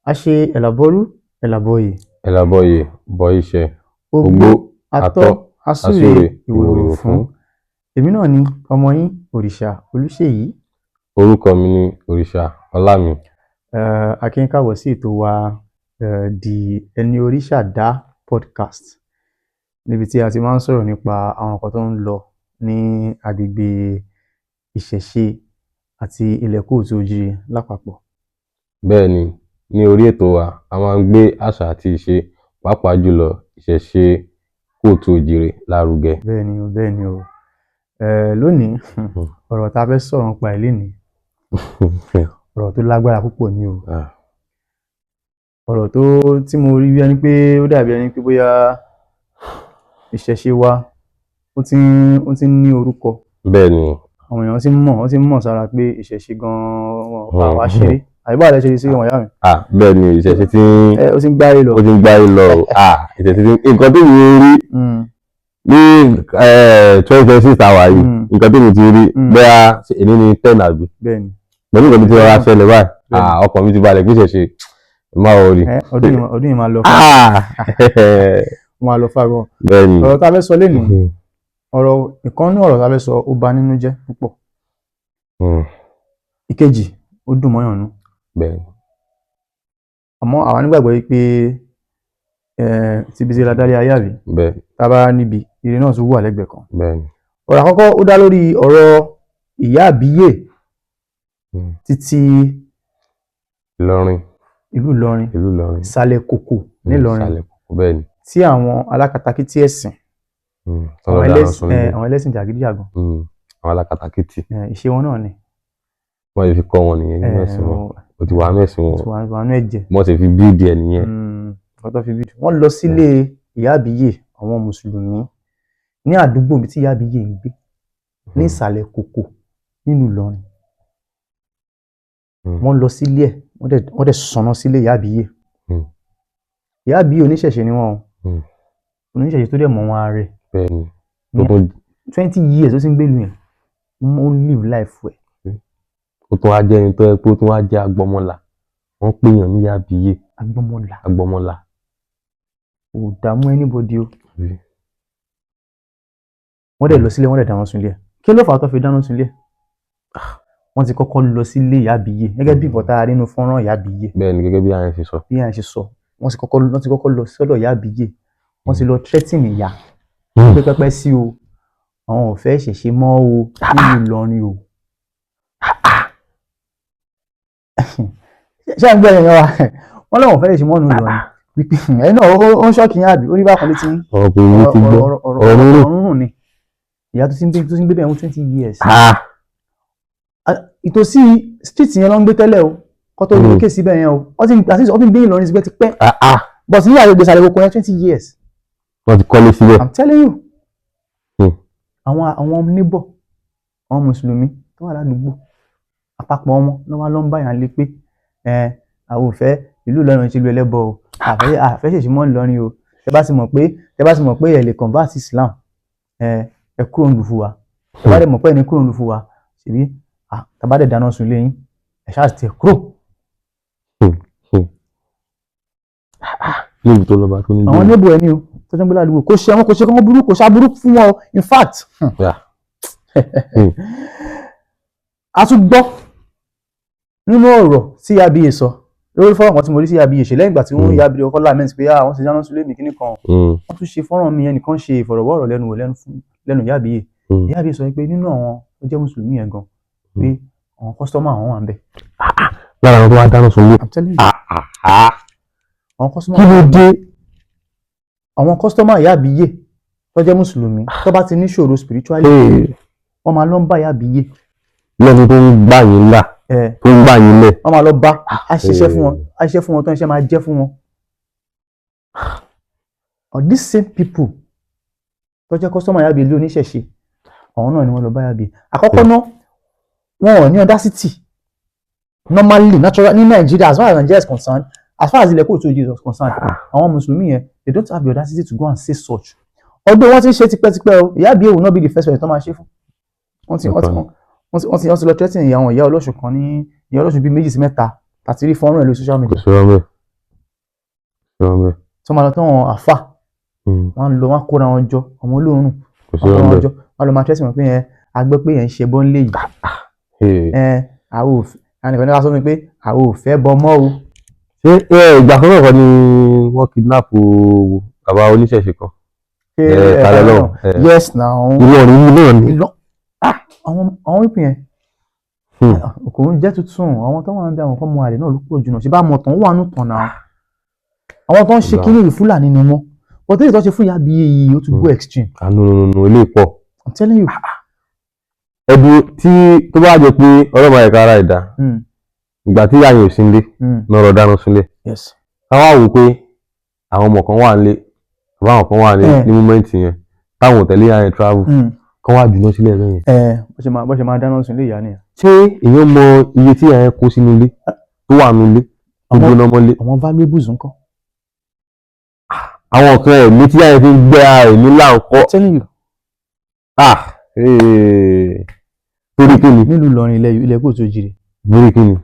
A ṣe ẹ̀làbọ̀rú ẹ̀làbọ̀yè. Ẹ̀làbọ̀yè bọ iṣẹ́. Ogbó. Ogbó. Atọ́. Atọ́. Asúre. Asúre. Ìwòrò. Ìwòrìwò. Fún fún. Èmi náà ni ọmọ yín, Òrìṣà Olúṣèyí. Orúkọ mi ni Òrìṣà Ọlámi. A kí yín káàbọ̀ sí ètò wa, The Ẹni Òrìṣà Dá Podcast, níbi tí a ti máa ń sọ̀rọ̀ nípa àwọn nǹkan tó ń lọ ní agbègbè ìṣẹ̀ṣe àti ilẹ̀ káàárọ̀ oòjíire lápapọ̀. Bẹ́ẹ̀ ni, ní orí ètò wa, a máa ń gbé àṣà àti ìṣe, pàápàá jùlọ ìṣẹ̀ṣe káàárọ̀ oòjíire lárugẹ. Bẹ́ẹ̀ ni o, bẹ́ẹ̀ ni o. Lónìí, ọ̀rọ̀ tá a fẹ́ sọ̀rọ̀ nípa ẹ̀ lénìí, ọ̀rọ̀ tó lágbára púpọ̀ ni o. Ọ̀rọ̀ tó tí mo rí bí ẹni pé ó dàbí ẹni pé bóyá ìṣẹ̀ṣe wa ó ti ń ní orúkọ. Bẹ́ẹ̀ ni. Àwọn èèyàn ti ń mọ̀, wọ́n ti ń mọ̀ sára pé ìṣẹ̀ṣe gan-an àwa ṣeré. Àbí báwo lẹ ṣe rí sí, ọmọ ìyá mi? Ah, bẹ́ẹ̀ ni, ìṣẹ̀ṣe tí ń Ó ti ń gbáyé lọ. Ó ti ń gbáyé lọ o. Ah, ìṣẹ̀ṣe tí nǹkan tó mi rí ní 2026 àwa yìí, nǹkan tó mi ti rí, bóyá èní ni 10 àbí? Bẹ́ẹ̀ ni. Pẹ̀lú nǹkan tó ti rọra ṣẹlẹ̀ báyìí, ah, ọkàn mi ti balẹ̀ pé ìṣẹ̀ṣe má ò rí. Ọdún yìí máa lọ fà. Ó máa lọ fà gan. Bẹ́ẹ̀ ni. Ọ̀rọ̀ tá a fẹ́ sọ lénìí, ọ̀rọ̀ ìkan nínú ọ̀rọ̀ tá a fẹ́ sọ, ó bà nínú jẹ́ púpọ̀. Ìkejì, ó dùn mọ́yàn nínú. Bẹ́ẹ̀ ni. Àmọ́ àwa nígbàgbọ́ wípé tibití la dálé ayé, àbí? Bẹ́ẹ̀. Tá a bá níbi ire náà tún wà lẹ́gbẹ̀ẹ́ kan. Bẹ́ẹ̀ ni. Ọ̀rọ̀ àkọ́kọ́, ó dá lórí ọ̀rọ̀ ìyá àbíyè títí Ìlọrin. Ìlú Ìlọrin. Ìlú Ìlọrin. Ìsàlẹ̀ Kòkò nílọrin. Ìsàlẹ̀ Kòkò, bẹ́ẹ̀ ni. Tí àwọn alákatakítí ẹ̀sìn, àwọn tọ́lọ́ dáná ẹlẹ́sìn sunlé. Àwọn ẹlẹ́sìn jàgídíjàgan. Àwọn alákatakítí. Ìṣe wọn náà ni. Wọ́n ṣe fi kọ́ wọn nìyẹn nínú ẹ̀sìn wọn, ó ti wà nínú ẹ̀sìn wọn. Tí wà nínú ẹ̀jẹ̀. Wọ́n ti fi build ẹ̀ nìyẹn. Nǹkan tó fi bí wọ́n lọ sílé ìyá àbíyè àwọn mùsùlùmí ní àdúgbò ibi tí ìyá àbíyè ń gbé ní Ìsàlẹ̀ Kòkò nílùú Ìlọrin. Wọ́n lọ sílé ẹ̀, wọ́n dẹ̀ sọná sílé ìyá àbíyè. Ìyá àbíyè oníṣẹ̀ṣe ni wọ́n o. Oníṣẹ̀ṣe tó dẹ̀ mọ̀ wọn ara rẹ̀. Bẹ́ẹ̀ ni, tó tún 20 years ó ti ń gbé ìlú yẹn, ó ń live life ẹ̀. Ó tún wá jẹ́ ẹni tó yẹ pé ó tún wá jẹ́ agbọmọlà, wọ́n pèèyàn ní ìyá àbíyè. Agbọ́mọlà. Agbọmọlà. Kò dààmú anybody o. Àbí? Wọ́n dẹ̀ lọ sílé, wọ́n dẹ̀ dáná sunlé ẹ̀. Kí ló fà á tó fi dáná sunlé ẹ̀? Wọ́n ti kọ́kọ́ lọ sílé ìyá àbíyè, gẹ́gẹ́ bí nǹkan tá a rí nínú fọ́nrán ìyá àbíyè. Bẹ́ẹ̀ ni, gẹ́gẹ́ bí àyẹn ṣe sọ. Bí à ń ṣe sọ, wọ́n ti kọ́kọ́ lọ sọ́dọ̀ ìyá àbíyè, wọ́n ti lọ threaten ìyá pé pẹ́pẹ́ sí o, àwọn ò fẹ́ ṣẹ̀ṣe mọ́ o nílùú Ìlọrin o. Ṣé à ń gbọ́ ẹ̀yàn wa? Wọ́n lọ́wọ́ fẹ́ ṣẹ̀ṣe mọ́ nílùú Ìlọrin, wípé ẹ̀yin náà ó ń shock yín, àbí ó rí bákan létí yín? Ọ̀rọ̀ pé mi ti gbọ́. Ọ̀rọ̀ ọ̀rọ̀ rúrùn. Ọ̀rọ̀ rúrùn ni. Ìyá tó ti ń gbé bẹ́ẹ̀ fún 20 years. Ah, ìtòsí street yẹn ló ń gbé tẹ́lẹ̀ o kó tó lókè síbẹ̀ yẹn o. Wọ́n ti ń gbé Ìlọrin síbẹ̀ ti pẹ́, but ní àgbègbè Ìsàlẹ̀ Kòkò yẹn, 20 years. Wọ́n ti kọ́lé síbẹ̀. I'm telling you. Àwọn neighbor, àwọn mùsùlùmí tó wà ládùúgbò, àpapọ̀ wọn ló wá lọ ń báyàn lé pé ẹ àwọn ò fẹ́ ìlú Ìlọrin ṣe ìlú ẹlẹ́bọ o, àfẹ́ ṣèṣì mọ́ Ìlọrin o. Tẹ bá ti mọ̀ pé ẹ lè convert Islam, ẹ kúrò ń lù fún wa. Tẹ bá dẹ̀ mọ̀ pé ẹ ní kúrò ń lù fún wa, ṣèbí tá bá dẹ̀ dáná sun ilé yín, ẹ ṣáà ti kúrò. Níbi tó lọ́ba tó ní Àwọn neighbor ẹni o tó tẹ́ ń gbé ládùúgbò, kò ṣe àwọn, kò ṣe kọ́kọ́ burú, kò ṣàbúrú fún wọn o, in fact. A tún gbọ́ nínú ọ̀rọ̀ tí Ìyá sọ lórí fọ́nrán kan tí mo rí sí Ìyá ṣe lẹ́yìn ìgbà tí wọ́n Ìyá Àbíyè kọ́kọ́ lament pé àwọn ti dáná sunlé mi kíní kan. Wọ́n tún ṣe fọ́nrán mi, ẹnìkan ṣe ìfọ̀rọ̀wọ́rọ̀ lẹ́nu wò lẹ́nu fún lẹ́nu Ìyá Àbíyè. Ìyá Àbíyè sọ pé nínú àwọn tó jẹ́ mùsùlùmí yẹn gan, pé àwọn customer àwọn wà ń bẹ̀. Lára àwọn tó wá dáná sunlé? I'm telling you. Àwọn customer. Kí ló dé? Àwọn customer Ìyá Àbíyè tó jẹ́ mùsùlùmí, tó bá ti ní ṣòro spiritually, wọ́n máa lọ ń bá Ìyá Àbíyè. Lẹ́ni tó ń gbà yín là, tó ń gbà yín lẹ̀. Wọ́n máa lọ bá a ṣiṣẹ́ fún wọn, a ṣiṣẹ́ fún wọn tó ń ṣe máa jẹ́ fún wọn. Or these same people tó jẹ́ customer Ìyá Àbíyè lé oníṣẹ̀ṣe, àwọn náà ni wọ́n lọ bá Ìyá Àbíyè. Àkọ́kọ́ náà, wọn ò ní audacity normally, natural ní Nàìjíríà. As far as Nigeria is concerned, as far as ilẹ̀ káàárọ̀ oòjíire is concerned, àwọn mùsùlùmí yẹn, they don't have the audacity to go and say such, although wọ́n ti ń ṣe tipẹ́tipẹ́ o. Ìyá Àbíyè will not be the first person tó máa ṣe fún. Wọ́n ti lọ threaten àwọn ìyá ọlọ́ṣun kan ní ìyá ọlọ́ṣun bíi méjì sí mẹ́ta àti rí fọ́nrán ẹ̀ lórí social Kò media. sí ọmọ. Sí wọn bẹ́ẹ̀. Tí wọ́n máa lọ tán, àwọn àfà, wọ́n á lọ, wọ́n á kóra wọn jọ, àwọn olóòórùn, Kò sí wọ́n á kóra wọn wọn bẹ́ẹ̀. jọ, wọ́n á lọ máa tẹ́sí wọn pé ẹ a gbọ́ pé ẹ̀ ń ṣe bọ́ ńlé yìí. Hey. Ẹ àwọn ò fẹ́, àwọn nìkan ní ká sọ fún mi pé àwọn ò fẹ́ bọ mọ́ o. Ṣé ìgbà kan náà kọ́ ni wọ́n kidnap bàbá oníṣẹ̀ṣe kan? Ṣé Ẹ, ẹ ta lọ́lọ́run, náà? ẹ. Yes now. Ìlọrin yìí náà ni. Ìlọ ah àwọn ìpín yẹn kò ń jẹ́ tuntun. Àwọn tó wà ń bẹ, àwọn kan mọ àlè náà ló pọ̀ jù náà. Ṣe bá mọ̀ tán wà nù tàn náà, àwọn tó ń ṣe Ọ̀gá. kíní yìí, Fúlàní ni wọ́n, but èyí tó ṣe fún ìyá bíi yìí, ó tún go extreme. Ah, no, no, no, no, eléyìí pọ̀. I'm telling you. Ẹbí tí tó bá jẹ pé ọlọ́mọ ẹ̀ka ara ẹ̀dá, ìgbà tí ìyá yẹn ò sí nílé náà lọ dáná sílẹ̀, ká wá wò pé àwọn ọmọ kan wà nílé, àbá àwọn kan wà nílé ní moment yẹn táwọn ò tẹ̀lé ìyá yẹn travel, kán wá jùlọ sílẹ̀ bẹ́ẹ̀ yẹn. Ẹ bó ṣe máa dáná sun ilé ìyá nìyẹn. Ṣé èèyàn mọ iye tí ìyá yẹn kó sínú ilé tó wà nínú ilé tó gbóná mọ́lé? Àwọn valuables ńkọ́? Àwọn nǹkan ẹ̀mí tí ìyá yẹn fi ń gbé ara ẹ̀mí là ń kọ́. I'm telling you. Ah, torí kí ni? Nílùú Ìlọrin, ilẹ̀ kóòtù òjìrè. Torí kí ni?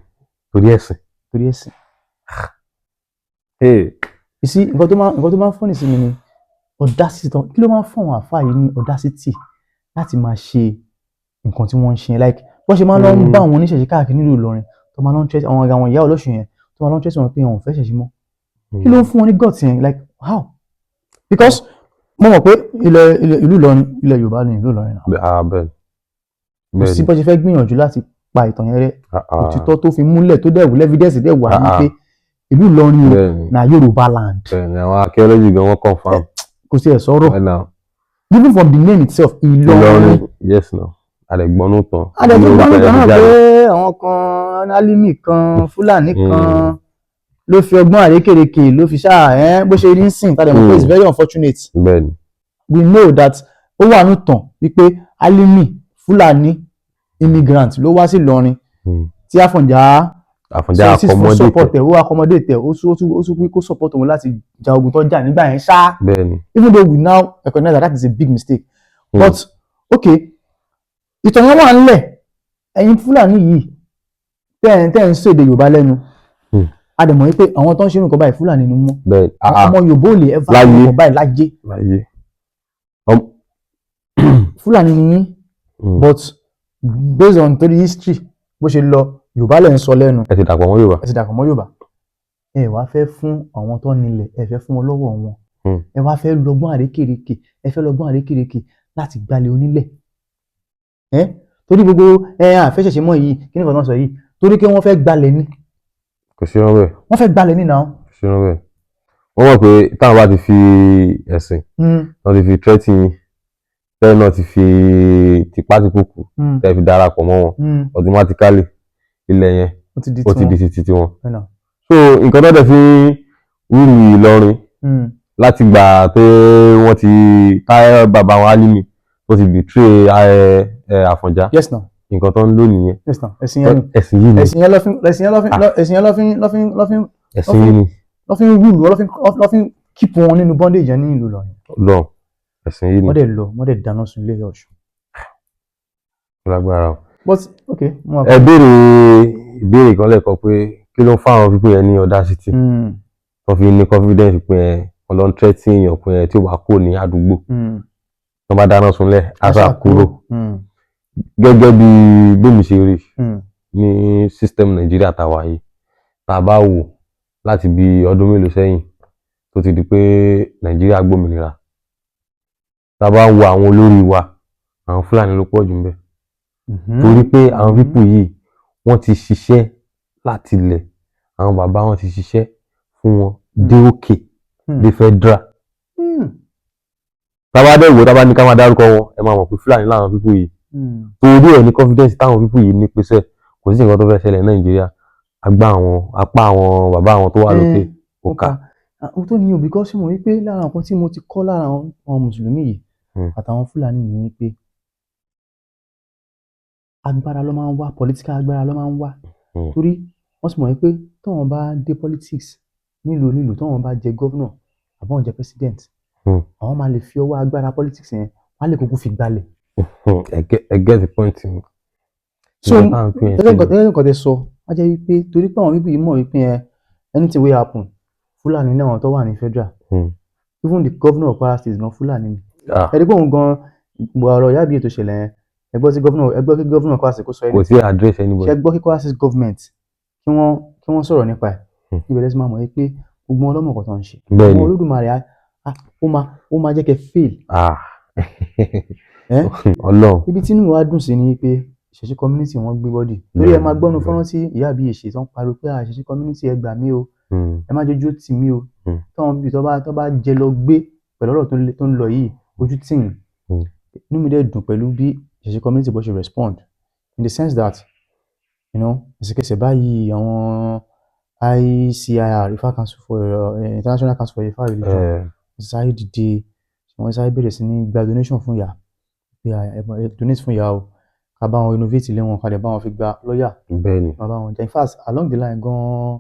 Torí ẹ̀sìn. Torí ẹ̀sìn. You see, nǹkan tó máa ń funny sí mi ni audacity tán. Kí ló máa ń fún àwọn àfáà yìí ní audacity láti máa ṣe nǹkan tí wọ́n ń ṣe yẹn? Like bó ṣe máa ń lọ ń bá àwọn oníṣẹ̀ṣe káàkiri nílùú Ìlọrin, tó máa lọ ń tẹ́sí àwọn àwọn ìyá ọlọ́ṣun yẹn, tó máa lọ ń tẹ́sí wọn pé àwọn ò fẹ́ ṣẹ̀ṣẹ̀ mọ́. Kí ló ń fún wọn ní guts yẹn? Like how? Because mo mọ̀ pé ilẹ̀ ilẹ̀ ìlú Ìlọrin, ilẹ̀ Yorùbá ni ìlú Ìlọrin náà. Ah, bẹ́ẹ̀. Kò sí bó ṣe fẹ́ gbìyànjú láti pa ìtàn yẹn rẹ́. Ah, ah. Òtítọ́ tó fi múlẹ̀, tó dẹ̀ wù, evidence dẹ̀ wà ní Ah, ah. pé ìlú Ìlọrin o Bẹ́ẹ̀ ni. na Yorùbá land. Bẹ́ẹ̀ ni, àwọn archaeology gan wọ́n confirm. Kò sí ẹ̀ sọ̀rọ̀. Ẹ̀ náà. Even from the name itself, Ìlọrin. Ìlọrin, yes now, àdẹ̀gbọ́nú tán. Adẹ̀tún Ní gbọ́n orúkọ kan náà ẹ̀ pé jáde. àwọn kan, Álímì kan, Fúlàní kan ló fi ọgbọ́n àrékèrèkè ló fi ṣáà ẹ́ bó ṣe rí ń sìn tàbí mọ̀ pé it's very unfortunate. Bẹ́ẹ̀ ni. We know that ó wà ní tàn wípé Álímì, Fúlàní immigrant ló wá sí Ìlọrin tí Àfọ̀njá Àfọ̀njá solicit fún accommodate. support ẹ̀, ó accommodate ẹ̀, ó tún pé kó support òun láti ja ogun tó jà nígbà yẹn ṣá, Bẹ́ẹ̀ ni. even though we now recognize that that is a big mistake. But okay, ìtàn yẹn wà ńlẹ̀. Ẹ̀yin Fúlàní yìí tẹ́ ẹ̀ ń sọ èdè Yorùbá lẹ́nu, a dẹ̀ mọ̀ wípé àwọn tó ń ṣe nǹkan báyìí, Fúlàní ni wọ́n. Bẹ́ẹ̀ ah, ah. Ọmọ Yorùbá ò lè ever ṣe Láyé. nǹkan báyìí láyé. Láyé. Fúlàní ni yín, but based on torí history bó ṣe lọ, Yorùbá lẹ̀ ń sọ lẹ́nu. Ẹ ti dàpọ̀ mọ́ Yorùbá. Ẹ ti dàpọ̀ mọ́ Yorùbá. Ẹ wá fẹ́ fún àwọn tó nílẹ̀, ẹ fẹ́ fún wọn lọ́wọ́ wọn. Ẹ wá fẹ́ lọ́gbọ́n àrékèrèkè, ẹ fẹ́ lọ́gbọ́n àrékèrèkè láti gbalẹ̀ onílẹ̀ ẹ, torí gbogbo ẹ àfẹ́ṣẹ̀ṣẹ̀ mọ́ yìí, kí ni nǹkan tó ń sọ yìí, torí pé wọ́n fẹ́ gbalẹ̀ ni. Kò sí wọn bẹ́ẹ̀. Wọ́n fẹ́ gbalẹ̀ ní náà. Kò sí wọn bẹ́ẹ̀. Wọ́n mọ̀ pé táwọn bá ti fi ẹ̀sìn, wọ́n ti fi threaten yín, tẹ́lẹ̀ náà ti fi tipátìkúkù, tẹ́ fi darapọ̀ mọ́ wọn, automatically ilẹ̀ yẹn ó ti di ó ti tiwọn. di ti tiwọn. Ẹnà. So nǹkan tó dẹ̀ fi rúlu Ìlọrin láti gbà pé wọ́n ti táyà bàbá wọn Álímì tó ti betray Àfọ̀njá, Yes now. nǹkan tó ń lò nìyẹn. Yes now, ẹ̀sìn yẹn ni. Ẹ̀sìn yìí ni. Ẹ̀sìn yẹn ló fi Ah. ẹ̀sìn yẹn ló fi Ẹ̀sìn yìí ni. ló fi rule wọn, ló fi keep wọn nínú bondage yẹn ní ìlú Ìlọrin. Lọ ẹ̀sìn yìí ni. Wọ́n dẹ̀ lọ, wọ́n dẹ̀ dáná sun ilé Ọ̀ṣun. Lágbára o. But okay, mo wà. Ẹ béèrè ìbéèrè kan lẹ́ẹ̀kan pé kí ló ń fáwọn people yẹn ní audacity tó fi ní confidence pé ẹ ọlọ́run threaten èèyàn pé ẹ tí ó bá kúrò ní àdúgbò, tó bá dáná sunlẹ̀, á sá kúrò. Gẹ́gẹ́ bí bẹ́mi ṣe rí ní system Nàìjíríà tá a wà yìí, tá a bá wò láti bí ọdún mélòó sẹ́yìn tó ti di pé Nàìjíríà gbòmìnira, tá a bá ń wo àwọn olórí wa, àwọn Fúlàní ló pọ̀ jù ńbẹ̀, torí pé àwọn people yìí, wọ́n ti ṣiṣẹ́ láti ilẹ̀, àwọn bàbá wọn ti ṣiṣẹ́ fún wọn dé òkè, dé federal. Tá a bá dẹ̀ wò, tá a bá ní ká máa dárúkọ wọn, ẹ máa mọ̀ pé Fúlàní làwọn people yìí. Torí ẹ̀ ní confidence táwọn people yìí ní pèsè, kò sí nǹkan tó fẹ́ ṣẹlẹ̀ ní Nàìjíríà, agbá àwọn apá àwọn bàbá àwọn tó wà lókè kò ká. Ohun tó ní o, because mo rí pé lára nǹkan tí mo ti kọ́ lára àwọn mùsùlùmí yìí àtàwọn Fúlàní ni pé agbára ló máa ń wá, political agbára ló máa ń wá, torí wọ́n sì mọ̀ wípé táwọn bá dé politics nílùú onílùú, táwọn bá jẹ governor àbí wọ́n jẹ president, àwọn máa lè fi ọwọ́ agbára politics yẹn, wọ́n á lè kúkú fi gbalẹ̀. I get the point. So Nǹkan tá à ń pè yẹn gẹ́gẹ́ sílẹ̀. Nǹkan tẹ́ sọ, wọ́n jẹ́ wípé torí pé àwọn people yìí mọ̀ wípé ẹ anything wey happen, Fúlàní ní àwọn tó wà ní federal. Even the governor of Kwara State gan, Fúlàní ni. Ah, Ẹ rí pé òun gan, ọ̀rọ̀ ìyá àbíyè tó ṣẹlẹ̀ yẹn, ẹ gbọ́ tí governor, ẹ gbọ́ kí governor Kwara State kó sọ Kò sí address anybody. Ṣe gbọ́ kí Kwara State government kí wọ́n sọ̀rọ̀ nípa ẹ̀? Ibẹ̀ lẹ́sìn máa mọ̀ pé gbogbo wọn lọ́mọ̀ kan tó ń ṣe. Bẹ́ẹ̀ni. Àwọn Olódùmarè ó máa jẹ́ kẹ́ fail. Ah. Ẹ́ Ọlọ́run. Ibi tí inú mi wá dùn sí ni pé ìṣẹ̀ṣe community, wọ́n gbé body, torí ẹ máa gbọ́nu fọ́nrán tí ìyá àbíyè ṣe tó ń pariwo pé, "Ah, ìṣẹ̀ṣe community, ẹ gbà mí o, ẹ má jójú tì mí o." Táwọn bíbí tó bá jẹ lọ gbé pẹ̀lú ọ̀rọ̀ tó ń lọ yìí, ojú tì yín. Inú mi dẹ̀ dùn pẹ̀lú bí ìṣẹ̀ṣe community bó ṣe respond, in the sense that ẹsẹ̀kẹsẹ̀ báyìí, àwọn ICIR, Ifa Council for International Council for Ifa Religion, wọ́n sáré dìde, wọ́n sáré bẹ̀rẹ̀ sí ní gba donation fún ìyá, pé ẹ donate fún ìyá o, ká bá wọn renovate ilé wọn, ká dẹ̀ bá wọn fi gba lọ́ọ̀yà, ká bá wọn jà. In fact, along the line gan-an,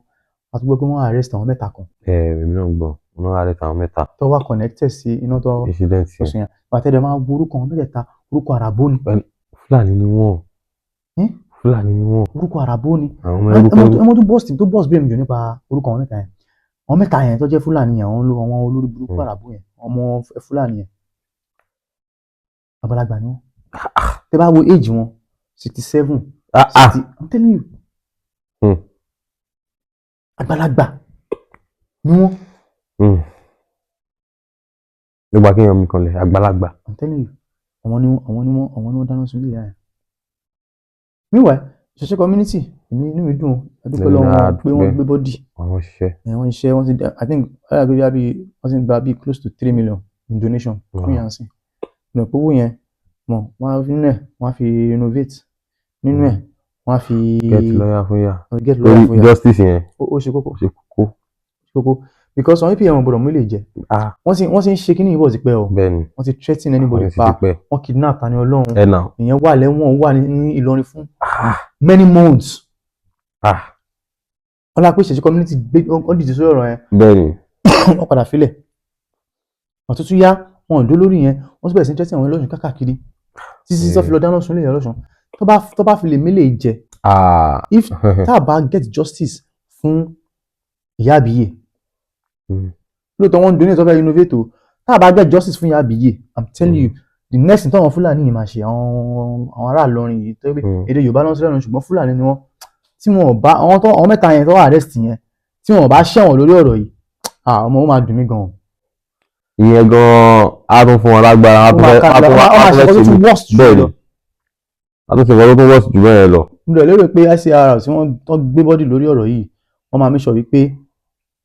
a tún gbọ́ pé wọ́n arrest àwọn mẹ́ta kan Èmi náà gbọ́ wọ́n arrest àwọn mẹ́ta tó wà connected sí iná tó incident tó yẹn. sùn yẹn. Àtẹ̀dẹ̀ máa wo orúkọ àwọn mẹ́tẹ̀ẹ̀ta, orúkọ àràbó ni. Fúlàní ni wọ́n. Eh? Fúlàní ni wọ́n. Orúkọ àràbó ni. Àwọn ọmọ ẹrú kẹrú. Ẹmọ tó burst brain mi jù nípa orúkọ àwọn mẹ́ta yẹn, àwọn mẹ́ta yẹn tó jẹ́ Fúlàní yẹn, àwọn olórí burúkú àràbó yẹn, ọmọ Fúlàní yẹn, àgbàlagbà ni wọ́n. Tẹ́ bá wo age wọn, 67, Ah, ah. 60, I'm telling you, àgbàlagbà ni wọ́n. Nígbà kéèyàn mi kanlẹ̀, àgbàlagbà. I'm telling you, àwọn ni wọ́n dáná sun ilé ìyá yẹn. Meanwhile, ìṣẹ̀ṣe community, èmi inú mi dùn, a dúpẹ́ Lẹ́yìn lọ́wọ́ náà, wọn pé wọ́n dúpẹ́. gbé body. Àwọn ṣiṣẹ́. Ẹ̀ wọ́n ṣiṣẹ́, wọ́n ti I think ọ̀rẹ́ àgbẹ̀ bí wọ́n ti ń gba bí close to 3 million in donation fún ìyá sí ìrìn pé owó yẹn mọ̀ wọ́n á fi, nínú ẹ̀ wọ́n á fi renovate, nínú ẹ̀ wọ́n á fi Get lawyer fún yà. Get lawyer Torí fún yà. justice yẹn Ó ṣe kókó. Ó ṣe kókó. Ṣe kókó, because àwọn APM gbọ́dọ̀ mú lè jẹ. Wọ́n ti ń ṣe kíní yìí bọ̀ ti pẹ́ o. Wọ́n ti threaten anybody Àwọn ti pa ti pẹ́. Wọ́n kidnap Tani Olohun. Ẹ nà. Ìyẹn wà lẹ́wọ̀n, ó wà ní Ìlọrin fún many months. Wọ́n lá pé ìṣẹ̀ṣe community gbé, wọ́n dìde sórí ọ̀rọ̀ yẹn. Wọ́n padà filẹ̀. Àtúntún yá, wọn ò dó lórí yẹn, wọ́n tún bẹ̀rẹ̀ sí ní threaten àwọn ẹlọ́sùn káàkiri títí tó fi lọ dáná sun ilé ọlọ́sùn. Tó bá fi lè mélèé jẹ, if tá a bá get justice fún ìyá àbíyè, lóòótọ́ wọ́n ń donate, wọ́n fẹ́ renovate o, tá a bá get justice fún ìyá àbíyè, I'm telling you, the next thing táwọn Fúlàní yìí máa ṣe, àwọn ará Ìlọrin yìí tó pé èdè Yorùbá ló ń sọ lẹ́nu ṣùgbọ́n Fúlàní ni wọ́n, tí wọn ò bá àwọn tó àwọn mẹ́ta yẹn tó wà arrest yẹn, tí wọn ò bá ṣẹ̀wọ̀n lórí ọ̀rọ̀ yìí, ah, ọmọ wọn máa dùn mí gan-an. Ìyẹn gan-an á tún fún wọn lágbára, á Ó tún máa fẹ́ ká á tún ó á máa tún ṣe fẹ́ nǹkan tó ṣe tún worst jù bẹ́ẹ̀ ni lọ. Á tún ṣe nǹkan tó tún worst jù bẹ́ẹ̀ lọ. Mo dẹ̀ lérò pé ICR tí wọ́n tó gbé body lórí ọ̀rọ̀ yìí, wọ́n máa make sure wípé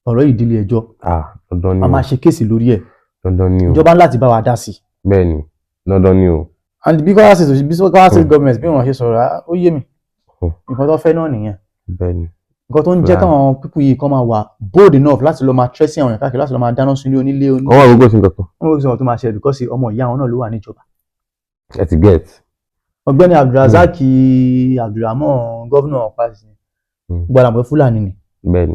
ọ̀rọ̀ yìí délé ẹjọ́. Ah, dandan ni A o. máa ṣe case lórí ẹ̀. Dandan ni o. Ìjọba láti bá wa dá sí i. Bẹ́ẹ̀ ni, dandan ni o. And bí Kwara State, bí Kwara State government bí wọ́n ṣe sọ̀rọ̀, ah, ó yé mi. Nǹkan tó fẹ́ náà nìyẹn. Bẹ́ẹ̀ ni. Nǹkan tó ń jẹ́ Fúlàní. káwọn people yìí kọ́ máa wà bold enough láti lọ máa threaten àwọn èèyàn káàkiri, láti lọ máa dáná sun ilé onílé oní Wọ́n wà gbogbo sí nǹkan kan. Wọ́n sọ̀rọ̀ tó máa ṣe because ọmọ ìyá wọn náà ló wà níjọba. Ẹ ti get. Ọ̀gbẹ́ni Abdulrasaq Abdulrahman, governor Kwara State, gbọ́dọ̀ àmọ́ Fúlàní ni. Bẹ́ẹ̀ ni.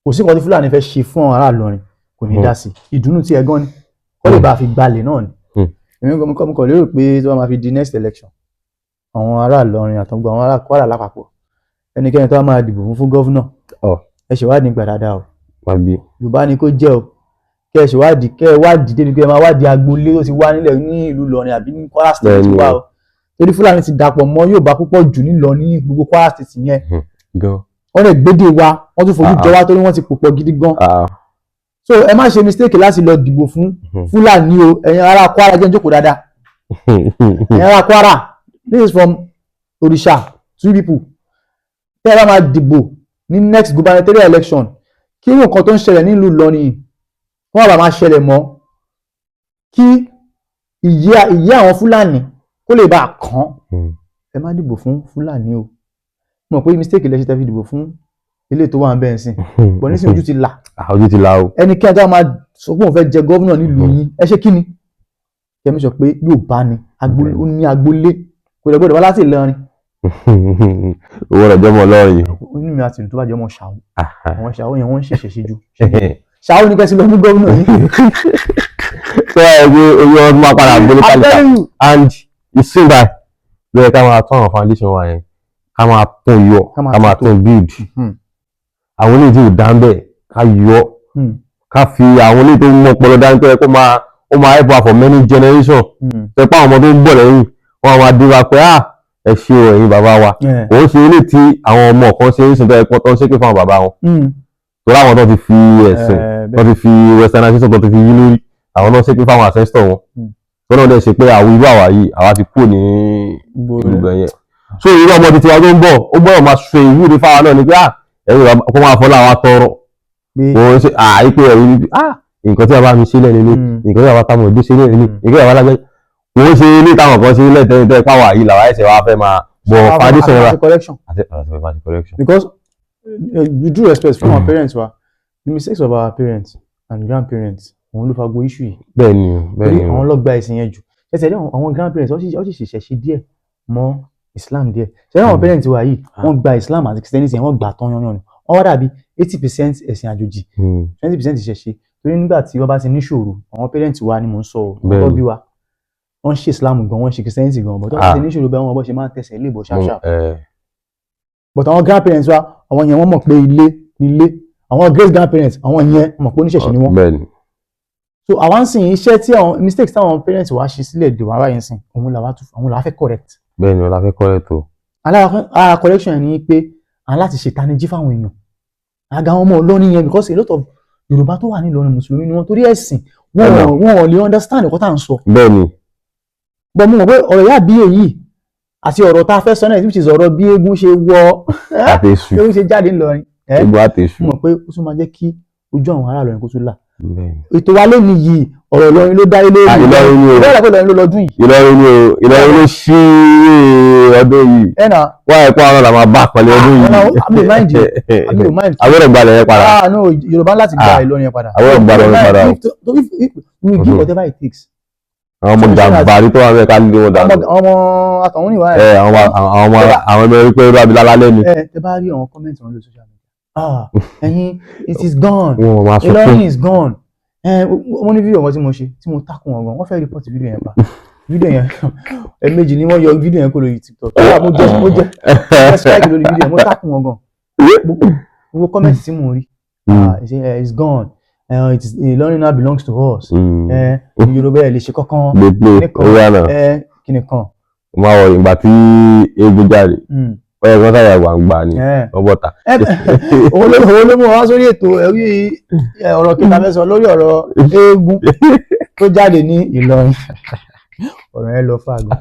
Kò sí nǹkan tí Fúlàní fẹ́ ṣe fún àwọn ará Ìlọrin, kò ní dá sí. Ìdùnnú tí ẹ gan ni kó lè bá a fi gbalẹ̀ náà ni. Èmi kàn lérò pé tí wọ́n máa fi di next election, àwọn ará Ìlọrin àtàwọn àwọn ará Kwara lápapọ̀, ẹnikẹ́ni tó bá máa dìbò fún governor, ẹ ṣèwádìí nípa dáadáa o. Wá bí. Yorùbá ni kó jẹ́ o. Kẹ́ ẹ ṣèwádìí, kẹ́ ẹ wádìí débi pé ẹ máa wádìí agboolé tó ti wá nílẹ̀ ní ìlú Ìlọrin àbí ní Kwara State ti wá o, torí Fúlàní ti dàpọ̀ mọ́ Yorùbá púpọ̀ jù nílọ ní gbogbo Kwara State yẹn. Gan. Wọ́n lè gbédè wa, wọ́n tún fojú Ah, jọ wá torí wọ́n ti pòpọ̀ gidi gan. So ẹ má ṣe mistake láti lọ dìbò fún Fúlàní o. Ẹ̀yin ará Kwara, jẹ́ ń jókòó dáadáa. Ẹ̀yin ará Kwara, this is from Òrìṣà two people. Tẹ́ ẹ bá máa dìbò ní next gubernatorial election, kí irú nǹkan tó ń ṣẹlẹ̀ nílùú Ìlọrin yìí wọ́n bá máa ṣẹlẹ̀ mọ́, kí ìyẹ́ àwọn Fúlàní kó lè bá a kàn, ẹ má dìbò fún Fúlàní o. Mo mọ̀ pé mistake lẹ ṣe tẹ́ fi dìbò fún ilé tó wà ń bẹ́ẹ̀ sìn bọ̀ nísìnyí, ojú ti là. Ah, ojú ti là o. Ẹnikẹ́ni tó bá máa sọ pé òun fẹ́ jẹ governor nílùú yín, ẹ ṣe kí ni kẹ́mi sọ pé yóò bá ní ó ní agboolé, kò lè gbọ́dọ̀ wá láti Ìlọrin. Owó rẹ̀ jọmọ lọ́rin. Inú mi àti ìlú tó bá jẹ́ ọmọ Ṣàwó, àwọn Ṣàwó yẹn, wọ́n ń ṣẹ̀ṣẹ̀ ṣe ju Ṣàwó ní kẹ́sì lọ mú gómìnà yín. Tó ẹ gbé orí ọdún máa padà gbólé I'm kálíkà. telling you. And ìsìn báyìí ló yẹ ká máa tún àwọn foundation wa yẹn, ká máa tún yọ, Ká máa ká máa tún tún build. Àwọn oníjì ò dá ń bẹ̀, ká yọ. Ká fi àwọn ilé tó ń mú ọpọlọ dání, tó yẹ kó máa, ó máa help wa for many generations, tó yẹ pé àwọn ọmọ tó ń bọ̀ lẹ́yìn wọn máa dé wa pé, "Ah, ẹ ṣe o, ẹ̀yin bàbá wa." Kò ń ṣe ilé tí àwọn ọmọ kan ṣe ń sìn, tó yẹ kó tó ń ṣépè fún àwọn bàbá wọn, torí àwọn tó ti fi ẹ̀sìn, tó ti fi westernization, tó ti fi yí lórí, àwọn náà ṣépè fáwọn ancestor wọn. Tó náà dẹ̀ ṣe pé àwọn irú àwa yìí, àwa ti kúrò ní ìlú ibẹ̀ yẹn. So irú ọmọ títí wa tó ń bọ̀, ó gbọ́dọ̀ máa ṣe ìwúrí fáwa náà ni pé, ah, ẹ̀yin bàbá, kó máa fọlá wa tọrọ. Kò ń ṣe àìpé ẹ̀yin, ah, nǹkan tí bàbá mi ṣe lẹ́nu ilé, nǹkan tí bàbá táwọn òbí ṣe lẹ́nu ilé, nǹkan tí bàbá lágbẹ́, kò ń ṣe ilé táwọn kan ṣe ilé tẹ́lẹ̀ tẹ́lẹ̀ páwà yìí làwa ẹ̀sẹ̀ wa fẹ́ máa bọ̀ foundation wa. Àti correction. Àti correction. Because with due respect fún our parents wa, the mistakes of our parents and grandparents, òun ló fa gbogbo issue yìí. Bẹ́ẹ̀ ni o, bẹ́ẹ̀ Torí ni o. àwọn ló gba ẹ̀sìn yẹn jù. Ẹsẹ̀ rí, àwọn grandparents, wọ́n sì ṣẹ̀ṣẹ̀ ṣe díẹ̀ mọ́ Islam díẹ̀. Ṣe rí àwọn parents wa yìí, wọ́n gba Islam àti Christianity yẹn, wọ́n gbà tán yányán ni. Wọ́n wá dàbí 80% ẹ̀sìn àjòjì, 20% ìṣẹ̀ṣe. Torí nígbà tí wọ́n bá ti níṣòro, àwọn parents wa ni mò ń sọ o, àwọn tó bí wa, wọ́n ṣe Islam gan, wọ́n ṣe Christianity gan, but wọ́n bá ti níṣòro bẹ́ẹ̀, wọ́n bọ́ ṣe máa ń tẹ̀sẹ̀ ilé ìbọ̀ sharp sharp. But àwọn grandparents wa, àwọn yẹn, wọ́n mọ̀ pé ilé ni ilé. Àwọn great grandparents, àwọn yẹn mọ̀ pé oníṣẹ̀ṣe ni wọ́n. Bẹ́ẹ̀ ni. So àwa ń sìn, iṣẹ́ tí àwọn mistakes táwọn parents wa ṣe sílẹ̀ dè wá báyìí sìn, òun làwa tún, òun làwa fẹ́ correct. Bẹ́ẹ̀ ni, ọlá fẹ́ correct o. Alára correction yẹn ni pé à ń láti ṣètanijí fáwọn èèyàn, àga àwọn ọmọ Ìlọrin yẹn, because a lot of Yorùbá tó wà ní Ìlọrin, mùsùlùmí ni wọ́n. Torí ẹ̀sìn wọn, Ẹ̀nà. wọn ò lè understand nǹkan tá à ń sọ. Bẹ́ẹ̀ ni. But mo mọ̀ pé ọ̀rọ̀ ìyá àbíyè yìí àti ọ̀rọ̀ tá a fẹ́ sọ náà, which is ọ̀rọ̀ bí eégún ṣe wọ àtẹ̀sù. eégún ṣe jáde ńlọrin ẹ́, eégún àtẹ̀sù. mo mọ̀ pé ó tún máa jẹ́ kí ojú àwọn ará Ìlọrin kó tún là. Bẹ́ẹ̀ ni. Ètò wa lónìí yìí, ọ̀rọ̀ Ìlọrin ló dá lé lórí. Ah, Ìlọrin ni o. Bẹ́ẹ̀ pé Ìlọrin ló lọ́dún yìí. Ìlọrin ni o, Ìlọrin ló ṣí ọdún yìí. Ẹ̀ nà. Wọ́n ẹ̀ kó àwọn làwọn bá àpọ̀lẹ̀ ọdún yìí. Ah, àmì mind you, àmì ò mind. Agbọ́dọ̀ gbalẹ̀ yẹn padà. Ah no, Yorùbá láti gba Ah. Ìlọrin yẹn padà. Agbọ́dọ̀ gbalẹ̀ yẹn padà o. If we give whatever it takes. Àwọn ọmọ jàǹbárí tó wà bẹ́ẹ̀, ká lé wọn dànù. Ọmọ àtọ̀hún níwá ẹ ẹ̀. àwọn ọmọ ẹrí pé irú abilala lẹ́nu. Ẹ tẹ bá rí àwọn comment wọn lórí social media, ah, ẹ̀yin, it is gone. Wọn máa sọ fún Ìlọrin is gone. Ẹ wọ́n ní fídíò kan tí mo ṣe tí mo takùn wọn gan, wọ́n fẹ́ report fídíò yẹn pa. Fídíò yẹn, ẹ̀ẹ̀mejì ni wọ́n yọ fídíò yẹn kó lórí TikTok. Ah, mo jẹ strike lórí fídíò yẹn. Mo takùn wọn gan. Gbogbo comment tí mo rí, ah, it's gone, it is Ìlọrin now belongs to us. Yorùbá ẹ̀ lè ṣe kankan Gbé play nìkan. Ó yà náà. Kíni kan. Máa wọ ìgbà tí eégún jáde, ó yẹ kí wọ́n sáyà gbàǹgbà ni wọ́n bọ̀ta. Òun ló mú wa sórí ètò ẹ̀rí ọ̀rọ̀ kí ta fẹ́ sọ lórí ọ̀rọ̀ eégún tó jáde ní Ìlọrin. Ọ̀rọ̀ yẹn lọ fàgọ́.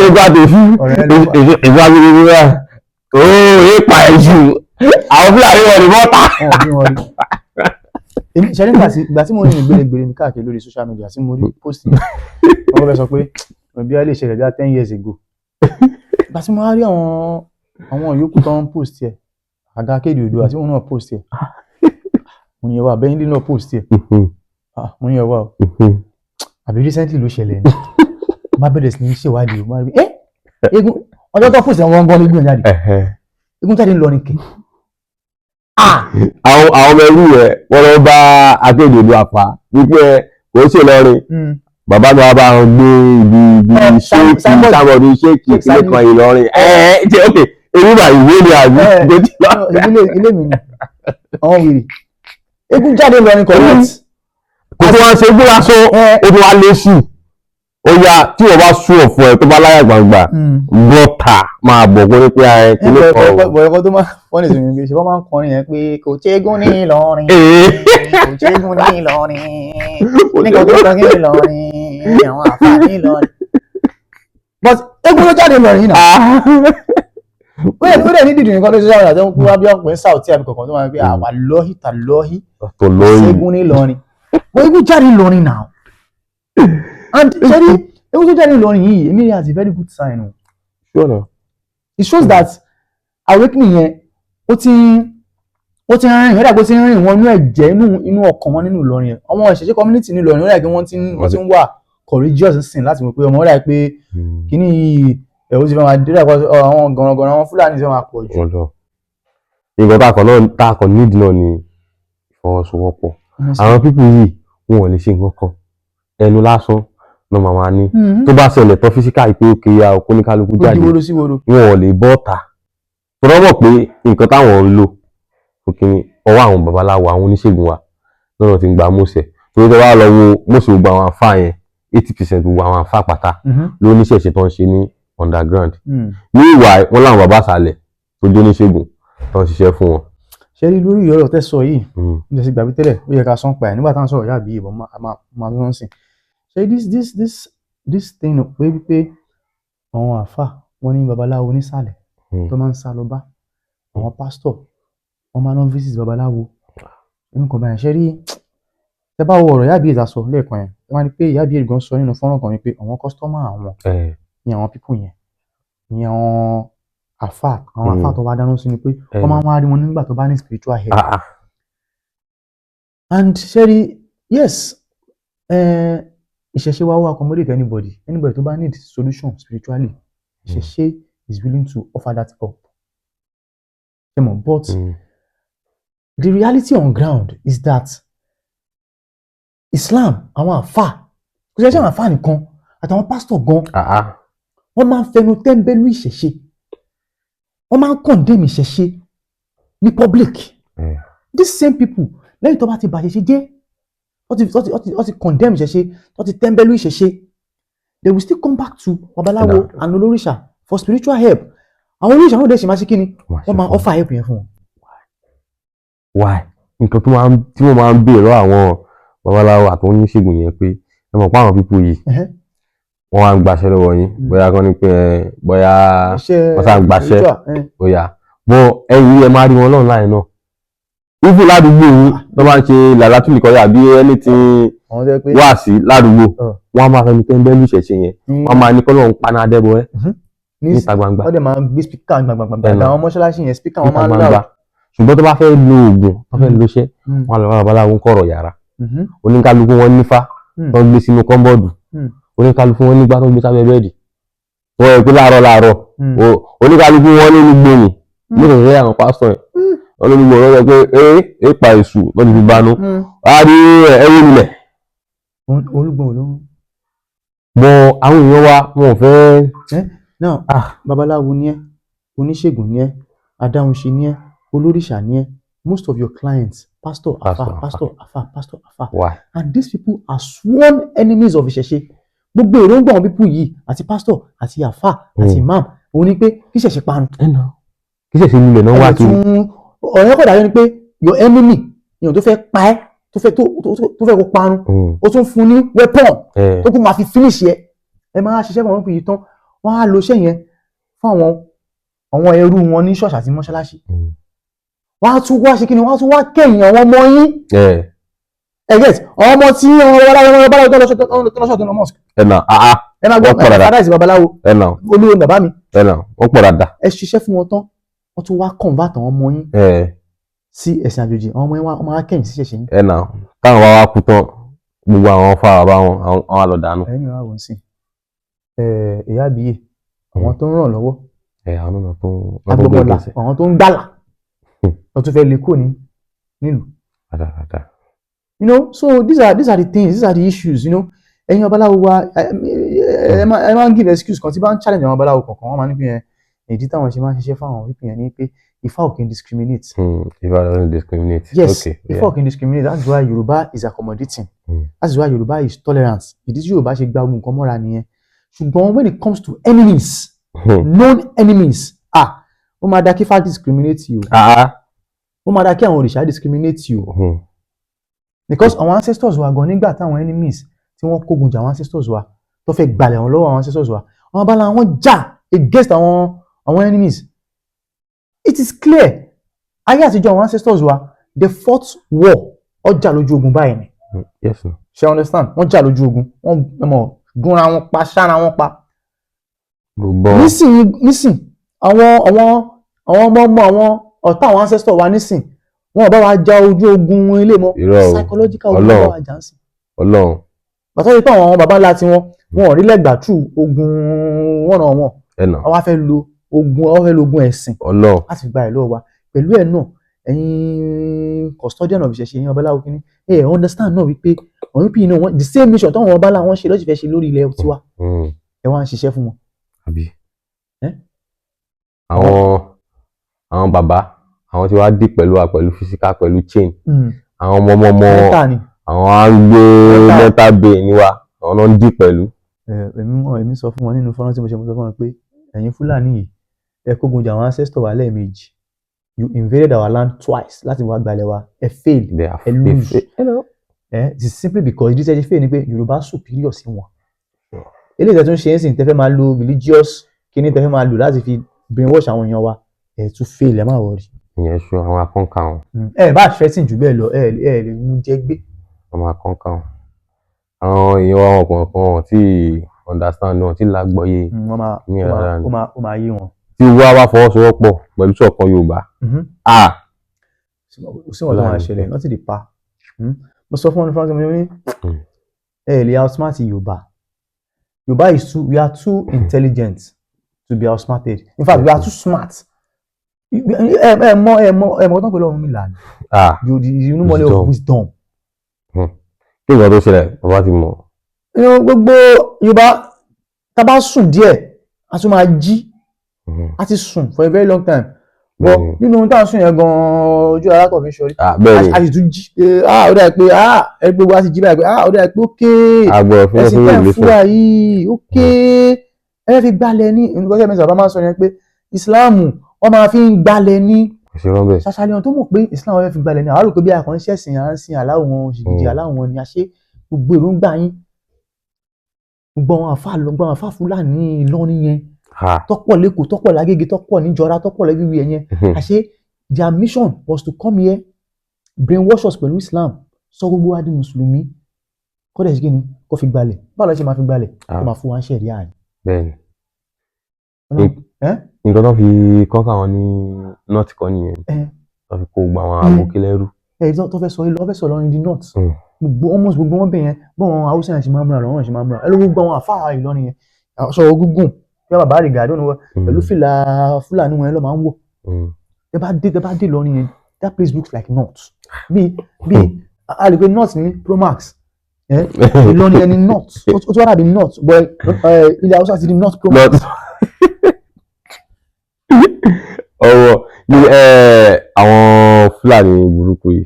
Eégún àtẹ̀sù. Ọ̀rọ̀ yẹn lọ fà. Èso agbègbè wa ooo, èèpà ẹ̀ṣù, àwọn Fúlàní wọn ni bọ́ta. Wọn ò bí wọn rí. Èmi ṣe nígbà tí ìgbà tí mo rìn gbèrègbèrè mi káàkiri lórí social media tí mo rí post yẹn, wọ́n fẹ́ sọ pé òbí á lè ṣẹlẹ̀ bí i 10 years ago. Ìgbà tí mo wá rí àwọn yòókù tó ń post ẹ̀, àga kéde odò àti wọn náà post ẹ̀, mo ní ẹ wá, bẹ́ẹ̀ náà post ẹ̀. Ah, mo ní ẹ wá o, àbí recently ló ṣẹlẹ̀ ni? Má bẹ̀rẹ̀ sí ní ṣèwádìí o, má rí ẹ́ eégún ọjọ́ tó post ẹ̀, wọ́n gan eégún yẹn jáde, eégún jáde ńlọrin kẹ̀. Ah. Àwọn ọmọ ẹrú rẹ, wọ́n lọ bá akéde odò àpá wípé kò ń ṣe Ìlọrin. Bàbá mi wá bá wọn gbé ibi ṣéèkì sábọ̀dù ṣéèkì kílé kan Ìlọrin. Ẹ ẹ ṣe ok, èmi bá ìwé ni àbí? Ilé mi ni àwọn wèrè eégún jáde ńlọrin, correct. Kò tó wá ṣe é gbéra sọ, ó tó wá lé sùn, ó yá, tí wọ́n bá sún ọ̀fọ̀ ẹ̀ tó bá láyà gbangba, bọ́tà máa bọ̀ kó ní pé ẹ kílé kan o. Bọ̀yọ̀kọ́ tó máa wọ́n lè sọ pé ṣe wọ́n máa ń kọrin yẹn pé kò ṣẹ́gun ní Ìlọrin, kò ṣẹ́gun ní Ìlọrin, nígbà tó kọ́ ní Ìlọrin, àwọn àǹfààní Ìlọrin, but eégún ló jáde Ìlọrin yìí náà. Ó dẹ̀ ní dìdì nǹkan tó ṣe sáwọn àti wọn bí wọn pè ń Saudi àbí kankan tó máa ń pè àwà lọ́hì tà lọ́hì. Tó lóyún. Ṣẹ́gun ní Ìlọrin, but eégún jáde Ìlọrin now. And ṣe rí eégún tó jáde Ìlọrin yìí, èmi rí as a very good sign o. Sure. It shows that awakening yẹn, ó ti ń rìn, ó dàgbé ó ti ń rìn wọnú ẹ̀jẹ̀, inú ọkàn wọn nínú Ìlọrin yẹn. Àwọn ìṣẹ̀ṣe community ní Ìlọrin, ó dàgbé wọ́n ti ń wà courageous sìn láti mọ̀ pé ọmọ, ó dàgbé pé kíní yìí ẹ̀ ó ti fẹ́ máa dé, dàgbé àwọn gànràngànrà àwọn Fúlàní ti fẹ́ máa pọ̀ jù. Nǹkan tá a kàn nídìí náà ni ìfọwọ́sowọ́pọ̀. Àwọn people yìí, wọn ò lè ṣe nǹkan kan, ẹnu lásán ló máa máa ní. Tó bá ṣẹlẹ̀ tán, physical pé ó kiri àwọn oníkálukú jáde, ó di woro sí woro, wọn ò lè bọ́ ta, tọ́lọ́ mọ̀ pé nǹkan táwọn ń lò fún kínní. Ọwọ́ àwọn babaláwo, àwọn oníṣègùn wa lọ́nà tí ń gba mọ́sẹ̀, torí tó bá lọ wo mọ́sẹ̀, gbogbo àwọn àfáà yẹn, 80% gbogbo àwọn àfáà pátá ló níṣẹ̀ṣe tó ń ṣe ní underground. Ní ìwà wọn láwọn bàbá àsàlẹ̀ tó jó oníṣègùn tó ń ṣiṣẹ́ fún wọn. Ṣé rí lórí ọ̀rọ̀ tẹ́ sọ yìí, mo ti gbàgbé tẹ́lẹ̀, ó yẹ ká sọ́n pa ẹ̀ nígbà táwọn sọ̀rọ̀ yà bí ìbọn máa ń sìn. Ṣé this thing pé wípé àwọn àáfà wọn ní babaláwo nísàlẹ̀ tó máa ń sá lọ bá àwọn pásítọ̀, wọ́n máa ń lọ visit babaláwo nínú kan báyìí. Ṣé rí, tẹ́ bá wo ọ̀rọ̀ ìyá àbíyè tá sọ lẹ́ẹ̀kan yẹn, ẹ máa rí pé ìyá àbíyè gan sọ nínú fọ́nrán kan wípé àwọn customer àwọn ní àwọn people yẹn, ní àwọn àáfà, àwọn àáfà tó wá dáná sí ni pé wọ́n máa ń wá rí wọn nígbà tó bá ní spiritual help. Ah, ah. And ṣé rí, yes, ìṣẹ̀ṣe wa ó accommodate anybody. Anybody tó bá need solution spiritually, ìṣẹ̀ṣe is willing to offer that help, ṣe mọ̀? But the reality on ground is that Islam, àwọn àfà, kò ṣe àwọn àfà nìkan, àtàwọn pásítọ̀ gan, Ah, ah. wọ́n máa ń fẹnu tẹ́ńbẹ́lú ìṣẹ̀ṣe, wọ́n máa ń condemn ìṣẹ̀ṣe ní public. These same people, lẹ́yìn tó bá ti bàṣẹ̀ṣe jẹ́, wọ́n ti condemn ìṣẹ̀ṣe, wọ́n ti tẹ́ńbẹ́lú ìṣẹ̀ṣe, they will still come back to babaláwo and olóríṣà for spiritual help. Àwọn olóríṣà náà dẹ̀ ṣe máa ṣe kí ni, wọ́n máa offer help yẹn fún wọn. Why? Nǹkan tó máa ń tí wọ́n máa ń béèrè lọ́wọ́ àwọn babaláwo àti oníṣègùn yẹn pé ẹ mọ̀ pé àwọn people yìí, wọ́n wá ń gbaṣẹ́ lọ́wọ́ yín, bóyá kán ní pé ẹ bóyá iṣẹ́ wọ́n sá ń gbaṣẹ́. spiritual, Bóyá bọ́ ẹ̀yin ẹ máa rí wọn online náà, even ládùúgbò yín tó máa ń ṣe làlátùlì kọjá àbí anything àwọn tó yẹ pé wá sí ládùúgbò, wọ́n á máa fẹnu tẹ́ńbẹ́lú ìṣẹ̀ṣe yẹn, wọ́n á máa ní kọ́lọ́run paná adẹ́bọ ẹ́ níta gbangba. Wọ́n dẹ̀ máa ń gbé speaker gbàngbàngbà. Bẹ́ẹ̀ náà. Àwọn mọ́ṣáláṣí yẹn, speaker wọn níta máa ń gbangba loud. Ṣùgbọ́n tó bá fẹ́ lo oògùn, tó fẹ́ lo iṣẹ́, wọ́n á lọ bá babaláwo ń kọ̀rọ̀ yàrá. Oníkálukú wọn nífá tó ń gbé sínú cupboard. Oníkálukú wọn nígbà tó ń gbé sábẹ́ bed, wọ́n yẹ pé láàárọ̀ láàárọ̀ oníkálukú wọn nínú gbòòrùn ní ìṣẹ̀ṣẹ̀. Àwọn pásítọ̀ yẹn, wọ́n ló ní gbòòrùn wọ́n sọ pé ee ee pa èṣù lọ́dún fi banú á rí ẹwé nílẹ̀. Olúgbọ̀n ló ń. Bọ àwọn èèyàn wa, wọn ò fẹ́. Náà Ah. Babaláwo ni ẹ́, oníṣègùn ni ẹ́, adáhunṣe ni ẹ́, olóríṣà ni ẹ́, most of your clients, pastor, afa, Pastor, afa. Pastor, afa, pastor, afa. Why? And these people are sworn enemies of ìṣẹ̀ṣe. Gbogbo èròǹgbà àwọn people yìí, àti pastor àti afa àti imam, òun ni pé kí ìṣẹ̀ṣe parun. Ẹ nà kí ṣẹ̀ṣẹ̀ nílẹ̀ náà wá ẹ̀yẹ̀ kiri. Tún ọ̀rẹ́ kọ̀ dájọ́ ni pé your enemy, èèyàn tó fẹ́ pa ẹ́, tó fẹ́ tó fẹ́ kó parun, ó tún fún ní weapon tó kún máa fi finish yẹ. Ẹ máa ṣiṣẹ́ fún àwọn people yìí tán, wọ́n á lo iṣẹ́ yẹn fún àwọn ẹrú wọn ní ṣọ́ọ̀ṣì àti mọ́ṣáláṣí. Wọ́n á tún wá ṣe kí ni, wọ́n á tún wá kẹ̀yìn àwọn ọmọ yín. Ẹ get àwọn ọmọ tí wọn babaláwo, babaláwo tó lọ ṣọ́ọ̀ṣì, tó lọ mosque. Ẹ nà áá. Ẹ máa gbọ́. Wọ́n pọ̀ dáadáa. Father is babaláwo. Ẹ nà. Olúwo ni bàbá mi. Ẹ nà, wọ́n pọ̀ dáadáa. Ẹ ṣiṣẹ́ fún wọn tán, wọ́n tún wá convert àwọn ọmọ yín sí ẹ̀sìn àjòjì. Àwọn ọmọ yín wá, wọ́n máa kẹ̀yìn sí ṣẹ̀ṣẹ̀ yín. Ẹ nà, táwọn bá wá kú tán, gbogbo àwọn fa bàbá wọn, àwọn á lọ dànù. Ẹ̀yin náà wọ́n sì ìyá àbíyè, àwọn tó ń ràn lọ́wọ́, Ẹ àwọn náà tó wọ́n tó gbé agbọmọlà, ìgbésẹ̀. Àwọn tó ń gbàlà, wọ́n tún fẹ́ lè kó ní nílùú. Dáadáa. So these are the things, these are the issues. Ẹ̀yin babaláwo wa, ẹ máa ń give excuse kan. Tí bá ń challenge àwọn babaláwo kọ̀ọ̀kan, wọ́n máa ní pé ẹ ìdí táwọn ṣe máa ń ṣiṣẹ́ fáwọn wípé yẹn ni pé Ifá ò kí ń discriminate. Ifá doesn't discriminate. Yes. Ifá ò kí ń discriminate. That's why Yorùbá is accommodating. That's why Yorùbá is tolerant. Ìdí tí Yorùbá ṣe gba ogun nǹkan mọ́ra nìyẹn. Ṣùgbọ́n when it comes to enemies, known enemies, ah, ó máa da kí Ifá discriminate o. Ah. Ó máa da kí àwọn òrìṣà discriminate o. Because àwọn ancestors wa gan, nígbà táwọn enemies tí wọ́n kógun jà àwọn ancestors wa, tó fẹ́ gbalẹ̀ wọn lọ́wọ́ àwọn ancestors wa, àwọn abala wọn jà against àwọn enemies. It is clear, ayé àtijọ́, àwọn ancestors wa, they fought war, wọ́n jà lójú ogun báyìí ni. Yes no. Ṣe understand? Wọ́n jà lójú ogun, wọ́n mọ̀ gúnra wọn pa, ṣára wọn pa. Gbogbo. Nísìnyí, nísìn, àwọn ọmọ ọmọ àwọn ọ̀tá àwọn ancestors wa nísìn, wọn ò bá wa ja ojú ogun ilé mọ́. Irọ́ o. Psychological ogun ló Ọlọ́run. bá wa jà ń sìn. Ọlọ́run. Bàtà wípé àwọn baba ńlá tiwọn, wọn ò rí lẹ́gbàá tù ogun wọ̀nà wọn, Ẹ nà. wọn wá fẹ́ lo ogun, wọn fẹ́ lo ogun ẹ̀sìn Ọlọ́run. láti gba ìlú wa. Pẹ̀lú ẹ̀ náà, ẹ̀yin custodian of ìṣẹ̀ṣe, ẹ̀yin babaláwo kínní, ẹ̀ understand náà wípé àwọn people náà, wọ́n the same mission táwọn ọba ńlá wọn ṣe lọ́sì fẹ́ ṣe lórí ilẹ̀ tiwa. Ẹ wá ń ṣiṣẹ́ fún wọn. Àbí. Eh? Àwọn bàbá Àwọn tí wàá dì pẹ̀lú wa pẹ̀lú physical, pẹ̀lú chain. Àwọn ọmọ ọmọ ọmọ Mẹ́ta ni. Àwọn á ń gbé Mental. Mental brain ni wa, àwọn náà ń dì pẹ̀lú. Ẹ, èmi mọ̀, èmi sọ fún wọn nínú fọ́nrán tí mo ṣe, mo sọ fún wọn pé ẹ̀yin Fúlàní yìí, ẹ kógun jà àwọn ancestor wa lẹ́ẹ̀mejì. You invaded our land twice láti wá gbalẹ̀ wa, ẹ fail. They are Ẹ lose. they Ẹ it is simply because ìdí tí ẹ ṣe fail ni pé Yorùbá superior sí wọn. Eléyìí tẹ́ tún ṣe é sìn, tẹ́ fẹ́ máa lo religious kíní, tẹ́ fẹ́ máa lò láti fi brainwash àwọn èèyàn wa, ẹ tún fail, ẹ má worry. Ìyẹn ṣu àwọn akọ́ǹkà wọn. Ẹ bá threaten jù bẹ́ẹ̀ lọ, ẹ lè mú jẹ gbé. Àwọn akọ́ǹkà wọn. Àwọn èèyàn wa, wọn kọ̀ọ̀kan wọn tí understand, wọn tí lágbọ́yé Wọ́n máa ní ó máa rárá ni. Ó máa yé wọn. Tí wọ́n bá fọwọ́sowọ́pọ̀ pẹ̀lú ṣọ̀kan Yorùbá, ah. Kò sí wọn tó máa Láàrin. ṣẹlẹ̀, nothing dey pa. Mo sọ fún wọn ní France, mo ní ẹ lè outsmart Yorùbá. Yorùbá is too, we are too intelligent to be outsmarted. In fact, we are too smart. Ẹ mọ ẹ mọ ẹ mọ tó ń pè lọ́run mi là ní Ah. you know money of Wisdom. Wisdom. Kí nǹkan tó ṣẹlẹ̀, bàbá ti mọ̀. Gbogbo Yorùbá, tá a bá sùn díẹ̀, a tún máa jí. A ti sùn for a very long time, but nínú ohun tá à ń sùn yẹn gan-an, ojú alákọ̀ọ́fin ṣọrí. Ah, bẹ́ẹ̀ ni. A sì tún jí pé ah, ó dà pé ah, ẹ gbogbo a sì jí báyìí pé ah, ó dà pé ókè Agbọ̀rọ̀ fún ẹ̀sìn fún tẹ̀ ń relation. fún wa yìí, ókè, ẹ fi gbalẹ̀ ní nǹkan tí ẹ̀mí sábà máa ń sọ yẹn pé ìsìláàmù wọ́n máa fi ń gbalẹ̀ ní. Kò sí rán bẹ́ẹ̀. Ṣaṣálẹ̀ tó mọ̀ pé ìsìláàmù wọ́n fẹ́ fi gbalẹ̀ ní, àwọn rò pé bí akàn ń ṣẹ̀sìn, à ń sin aláwọ̀ wọn òṣìgìdì aláwọ̀ wọn ni a ṣe. Gbogbo èròǹgbà yín, gbogbo àwọn àfa lọ, gbogbo àwọn àfa Fúlàní Ìlọrin yẹn tọ́pọ̀ lẹ́kọ̀ọ́, tọ́pọ̀ lágége, tọ́pọ̀ níjọra, tọ́pọ̀ lẹ́bíwí yẹn, àṣé their mission was to come here, brainwash us pẹ̀lú Islam, sọ gbogbo wa di mùsùlùmí, kọ́ dẹ̀ ṣe kí ni, kó fi gbalẹ̀. Báwo la ṣe máa fi gbalẹ̀? Kó máa fún wa ń ṣẹ̀ríà ni. Bẹ́ẹ̀ ni. Ẹ́. Nǹkan tó fi kọ́kọ́ àwọn ní north kọ́ nìyẹn, ẹ́ tó fi kó gbogbo àwọn àbókí lẹ́rú. Ẹ tó fẹ́ sọ ilé, wọ́n fẹ́ sọ Ìlọrin di north. Gbogbo almost gbogbo wọn bẹ̀ yẹn, bọ́n àwọn Haúsá yẹn ṣe máa ń múra lọ́wọ́ ṣe máa ń múra. Ẹ ló gbogbo àwọn àfáà Ìlọrin yẹn, aṣọ gúngùn bí bàbá rìgàdó ni wọn pẹ̀lú fìlà Fúlàní wọn yẹn ló máa ń wọ̀. Tẹ bá dé Ìlọrin yẹn, that place looks like north. Bí a lè pe north ní Promax, Ìlọrin yẹn ní north, ó tún wá dàbí north, but ilẹ̀ Haúsá ti di north Promax. North. Ọwọ́ ní àwọn Fúlàní burúkú yìí,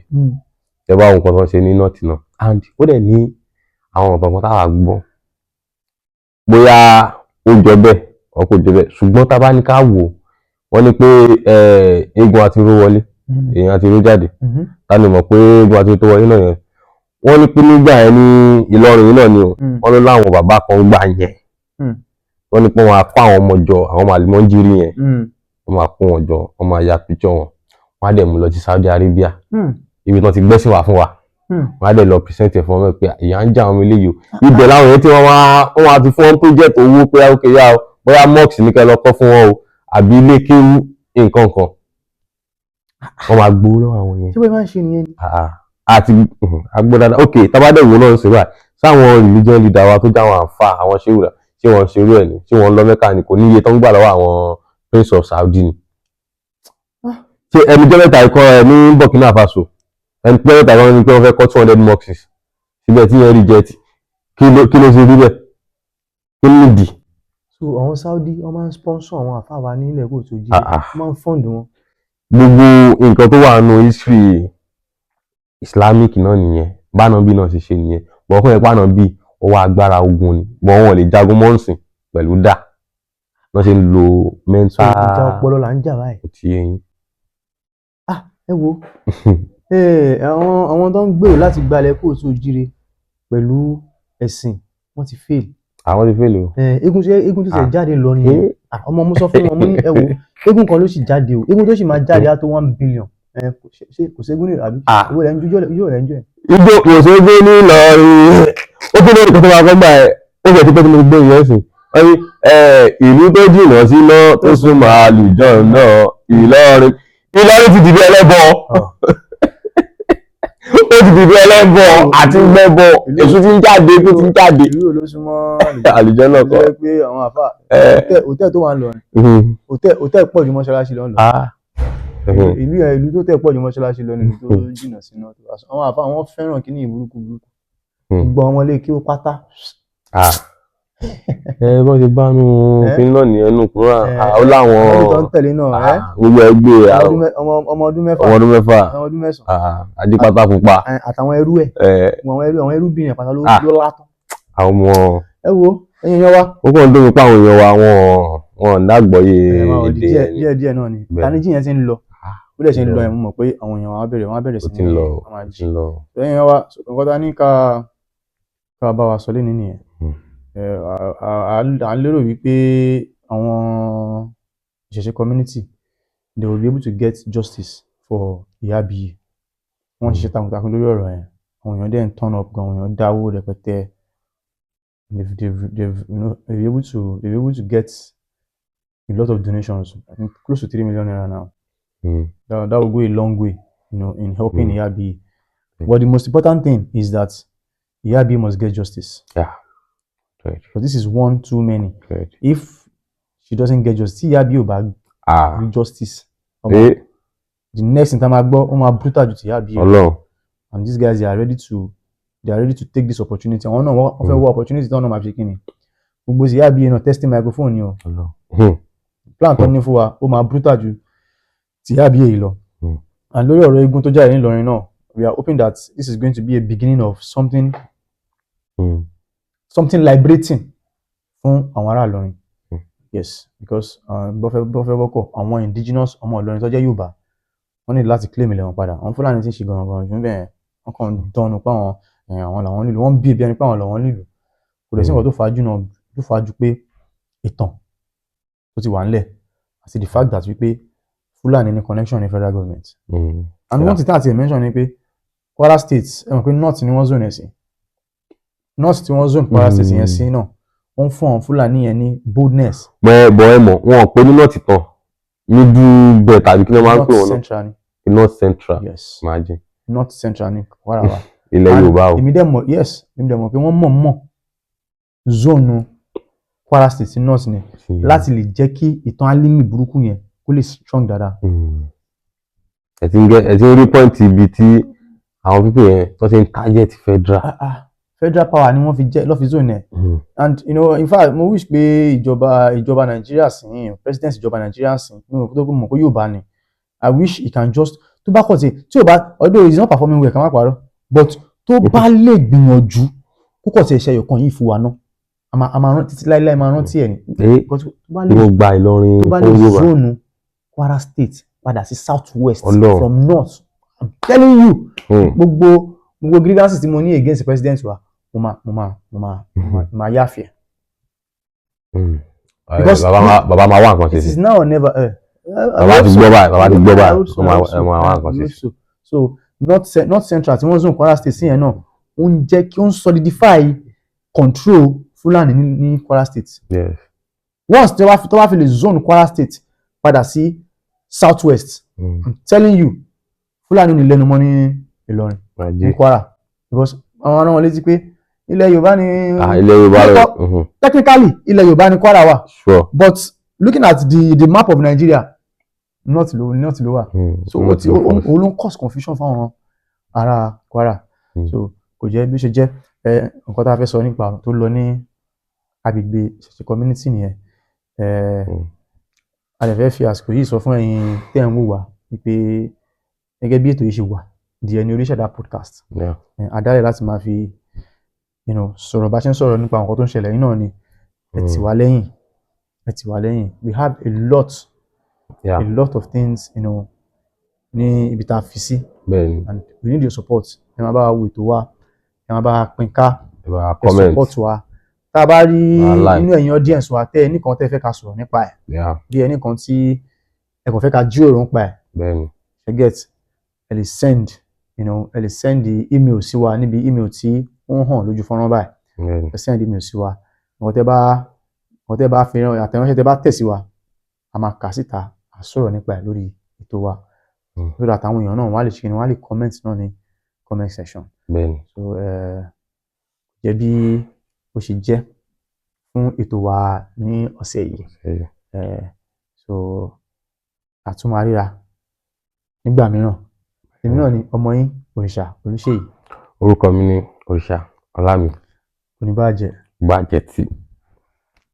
tẹ bá àwọn nǹkan tó ń ṣe ní north náà, and ó dẹ̀ ní àwọn nǹkan kan táwa gbọ́, bóyá ó jọ bẹ́ẹ̀ or kò jọ bẹ́ẹ̀, ṣùgbọ́n tá a bá ní ká wò ó, wọ́n ní pé eégún àti ró wọlé, èèyàn àti ró jáde. Ta ni mọ̀ pé eégún àti ró tó wọlé náà yẹn, wọ́n ní pé nígbà yẹn ní Ìlọrin yìí náà ni o, wọ́n ló láwọn bàbá kan gbà yẹn, wọ́n ní pé wọ́n á kó àwọn ọmọ jọ, àwọn màlúmọ́njírí yẹn, wọ́n máa kó wọn jọ, wọ́n máa ya picture wọn, wọ́n á dẹ̀ mú lọ sí Saudi Arabia, ibi tí wọ́n ti gbẹ́sìn wá fún wa. Wọ́n á dẹ̀ lọ present ẹ̀ fún wọn pé ìyà ń jẹ àwọn eléyìí o. Ibẹ̀ láwọn yẹn tí wọ́n máa fi fún wọn project owó pé ok yá o, bóyá mosque ní kẹ́ lọ kọ́ fún wọn o, àbí ilé kéwú, nǹkan kan, wọ́n máa gbowó lọ́wọ́ àwọn yẹn. Ṣé bóyá máa ń ṣe nìyẹn ni? Ah, ah. Àti agbó dáadáa. Ok, tábàdẹ̀ wo náà ń ṣe báyìí sáwọn religion leader wa tó jáwọn àǹfà, àwọn ṣéwùrà, ṣé wọ́n ń ṣerú ẹ̀ ni? Ṣé wọ́n ń lọ Mẹ́kà ni? Kò ní iye tó ń gbà lọ́wọ́ àwọn Prince of Saudi ni. Ṣé ẹni jẹ́ mẹ́ta ikọ́ ẹ ní Burkina Faso, ẹni jẹ́ mẹ́ta ikọ́ ní pé wọ́n fẹ́ kọ́ 200 mosques síbẹ̀ tí yẹn reject? Kí ló ṣe rí bẹ́ẹ̀? Kí ló dì? So àwọn Saudi, wọ́n máa ń sponsor àwọn àfáà wa ní ilẹ̀ kóòtù òjìrì? Ah, ah. Wọ́n máa ń fund wọn. Gbogbo nǹkan tó wà nínú history Islamic náà nìyẹn, bánábí náà ṣe ṣe nìyẹn. Bọ̀ fún ẹ̀pá náà bí ọwọ́ agbára ogun ni, bọ̀ wọn lè jagun mọ́ǹsìn pẹ̀lú dà wọ́n ṣe ń lo So mental. Ìjà ọpọlọ là ń jà báyìí. Kò tí yé yín. Ah, ẹ wo, àwọn tó ń gbèrò láti gbalẹ̀ kóòtù òjìrì pẹ̀lú ẹ̀sìn, wọ́n ti fail. Àwọn ti fail o. Eégún tó ṣe Ah. jáde lọ nìyẹn. Ah, ọmọ, mo sọ fún wọn, mo ní ẹ wo, eégún kan ló sì jáde o, eégún tó sì máa jáde á tó 1 billion. Ṣé kò ségun ní àbí? Ah. Owó rẹ̀ ń jó, ijó rẹ̀ ń jó ẹ̀. Igbó kò ṣe é gbé ní Ìlọrin. Ó tún lórí kan tó máa kọ́ gbà ẹ̀, ó fẹ́ ti pẹ́ tí mo ti gbé ìyẹn sìn. Wọ́n ní ìlú tó jìnnà síná tó súnmọ́ àlùjọ náà, Ìlọrin. Ìlọrin ti dìde ẹlẹ́bọ, ó ti dìde ẹlẹ́bọ àti gbẹ́bọ, èso ti ń jáde, tó ti ń jáde. Ìlú wo ló súnmọ́ àlùjọ náà tó kọ́. jẹ́ pé àwọn àfà, hòtẹ́ẹ̀ tó wà ń lọrin, hòtẹ́ẹ̀ pọ̀ ju mọ́ṣáláṣí lọ ń lọ. Ìlú yẹn, ìlú tó tẹ̀ pọ̀ ju mọ́ṣáláṣí lọ ní ìlú tó jìnnà sínú. Àwọn àfà, wọ́n fẹ́ràn kíní ìburúkú burúkú. Gbogbo àwọn ilé kí ó pátá. Ah. Ẹ bọ́n ṣe bá nu Eh? kí náà nìyẹn nù kúrò Eh, ó láwọn ọmọdé tó ń tẹ̀lé náà ẹ gbogbo ẹgbẹ́ ọmọ ọdún 6, ọmọ ọdún 6, ọmọ ọdún 9, ajípátá pupa. Àtàwọn ẹrú ẹ̀, àwọn ẹrúbìnrin ẹ̀ pátá ló Ah. ló látọ̀. Àwọn ọmọ. Ẹ wo, ẹ̀yin èèyàn wa, Ó kàn ń dómi pa àwọn èèyàn wa, wọn lágbọ́yé ẹ máa wò èdè díẹ̀ yẹn ni. díẹ̀ díẹ̀ náà ni. Bẹ́ẹ̀. Ìtanijí yẹn ti ń lọ. Ó dẹ̀ ṣe ń lọ Lọ. yẹn, mo mọ̀ pé àwọn èèyàn wa bẹ̀rẹ̀, wọ́n á bẹ̀rẹ̀ Ó sí ti ń ní lọ, wọ́n máa ó jí. ti ń lọ. Ẹ̀yin èèyàn wa, nǹkan tá a ní ká bá wa sọ lénìí nìyẹn. Ẹ à ń lérò wípé àwọn ìṣẹ̀ṣe community, they will be able to get justice for Ìyá Àbíyè. Wọ́n ń ṣiṣẹ́ takuntakun lórí ọ̀rọ̀ yẹn. Àwọn èèyàn dẹ̀ ń turn up gan, àwọn èèyàn dáwó rẹpẹtẹ. They've they've you know they've been able to get a lot of donations, I think close to ₦3 million now. That will go a long way in helping Ìyá Àbíyè. But the most important thing is that Ìyá Àbíyè must get justice. Because this is one too many. If she doesn't get justice, tí Ìyá Àbíyè ò bá rí justice, ọmọ, the next thing tá máa gbọ́, ó máa brutal ju ti Ìyá Àbíyè lọ. Ọlọ́run. And these guys, they are ready to take this opportunity. Àwọn náà wọ́n fẹ́ wá opportunity tí wọ́n náà máa fi ṣe kíni. Gbogbo ti Ìyá Àbíyè náà, testing microphone ni o. Ọlọ́run. Plan tó ní fún wa, ó máa brutal ju ti Ìyá Àbíyè yìí lọ. And lórí ọ̀rọ̀ eégún tó jáde nílọrin náà, we are hoping that this is going to be a beginning of something, something liberating fún àwọn ará Ìlọrin. Yes, because bọ́fẹ́ bọ́kọ̀, àwọn indigenous ọmọ Ìlọrin tó jẹ́ Yorùbá, wọ́n ní láti claim ilẹ̀ wọn padà. Àwọn Fúlàní tí ń ṣe gànràngànràn jù bẹ́ẹ̀, wọ́n kàn ń dánnu pé àwọn àwọn làwọn nílùú, wọ́n ń bí ebi ẹni pé àwọn làwọn nílùú. Kò dẹ̀ sí nǹkan tó fà á jù náà, tó fà á ju pé ìtàn tó ti wà ńlẹ̀ àti the fact that wípé Fúlàní ní connection ní federal government. And one thing tá àti mention ni pé Kwara State, ẹ mọ̀ pé north ni wọ́n zone ẹ̀ sí. North tí wọ́n zone Kwara State yẹn sí náà, wọ́n fún àwọn Fúlàní yẹn ní boldness. Bọ́ ẹ mọ̀ wọn ò pé ní north tán, middle belt tàbí kí ló máa ń pè North wọ́n náà? Central ni. North Central. Yes. Imagine. North Central ni Kwara wà. Ilẹ̀ And Yorùbá o. Èmi dẹ̀ mọ̀, yes, èmi dẹ̀ mọ̀ pé wọ́n mọ̀ mọ̀ zone Kwara State sí north ni láti lè jẹ́ kí ìtàn Álímì burúkú yẹn kó lè strong dáadáa. Ẹ ti ń rí point ibi tí àwọn people yẹn tó ti ń target federal. Ah, ah, federal power ni wọ́n fi jẹ́ lọ́ fi zone ẹ̀. And in fact, mo wish pé ìjọba Nàìjíríà sìn, president ìjọba Nàìjíríà sìn, mo rò pé mọ̀ pé Yorùbá ni. I wish he can just, tó bá kọ̀ tí tí ò bá, although he is not performing well, ká má parọ́, but tó bá lè gbìyànjú kó kọ̀ tí ẹ̀ ṣe ẹyọkan yìí fún wa náà, a máa rántí títí láíláí, máa rántí ẹ̀ ní. Because tó bá lè Mo gba Ìlọrin tó bá lè fún Yorùbá. zone Kwara State padà sí south west Ọlọ́run. from north, I'm telling you, gbogbo grievances tí mo ní against the president wa, mo máa yáfẹ́ ẹ̀. Bàbá máa wá nǹkan ṣe It sí. is now or never. Bàbá ti gbọ́ báyìí, bàbá ti gbọ́ báyìí, ó máa wá nǹkan ṣe sí. So north central tí wọ́n zone Kwara State sí yẹn náà, ó ń jẹ́ kí ó ń solidify control Fúlàní ní Kwara State. Once tó bá fi lè zone Kwara State padà sí south west, I'm telling you, Fúlàní ò ní lẹ́nu mọ́ ní Ìlọrin, Ajé. ní Kwara, because àwọn ará wọn létí pé ilẹ̀ Yorùbá ni. Ah, ilẹ̀ Yorùbá rẹ̀. Technically, ilẹ̀ Yorùbá ni Kwara wà, but looking at the map of Nigeria, north ló wà. So ó ti ó ló ń cause confusion fáwọn ará Kwara. So kò jẹ́ bí ó ṣe jẹ́. Ẹ nǹkan tá a fẹ́ sọ nípa ọ̀rọ̀ tó lọ ní agbègbè Ìṣẹ̀ṣe community nìyẹn. Ẹ a lè fẹ́ fi àsìkò yìí sọ fún ẹ̀yin tẹ́ ń wò wá wípé gẹ́gẹ́ bí ètò yìí ṣe wà, di Ẹni Oríṣẹ̀dá podcast, a dálẹ̀ láti máa fi sọ̀rọ̀ bá ṣe ń sọ̀rọ̀ nípa nǹkan tó ń ṣẹlẹ̀ yìí náà ni. Ẹ tì wá lẹ́yìn, ẹ tì wá lẹ́yìn. We have a lot, a lot of things ní ibi tá a fi sí, and we need your support. Ẹ máa bá wa wo ètò wa, ẹ máa bá wa pín ká, Ẹ bá wa ẹ comment. support wa. Tá a bá rí Máa like. nínú ẹ̀yin audience wa tẹ́ ẹ nìkan tẹ́ ẹ fẹ́ ká sọ̀rọ̀ nípa ẹ̀, bí ẹnìkan tí ẹ kàn fẹ́ ká jíròrò nípa ẹ̀, ẹ get, ẹ lè send the email sí wa níbi email tí ó ń hàn lójú fọ́nrán báyìí. Ẹ send email sí wa. Nǹkan tẹ́ bá fi rán àtẹ̀ránṣẹ́, tẹ́ bá tẹ̀ sí wa, a máa kà síta, a sọ̀rọ̀ nípa ẹ̀ lórí ètò wa, so that àwọn èèyàn náà wọ́n á lè ṣe kíni, wọ́n á lè comment náà ní comment section. So jẹ́ bí ó ṣe jẹ́ fún ètò wa ní ọ̀sẹ̀ yìí. So a tún máa ríra nígbà mìíràn. Èmi náà ni ọmọ yín, Òrìṣà Olúṣèyí. Orúkọ mi ni Òrìṣà Ọlámi. Oníbàjẹ́. Gbàjẹtì.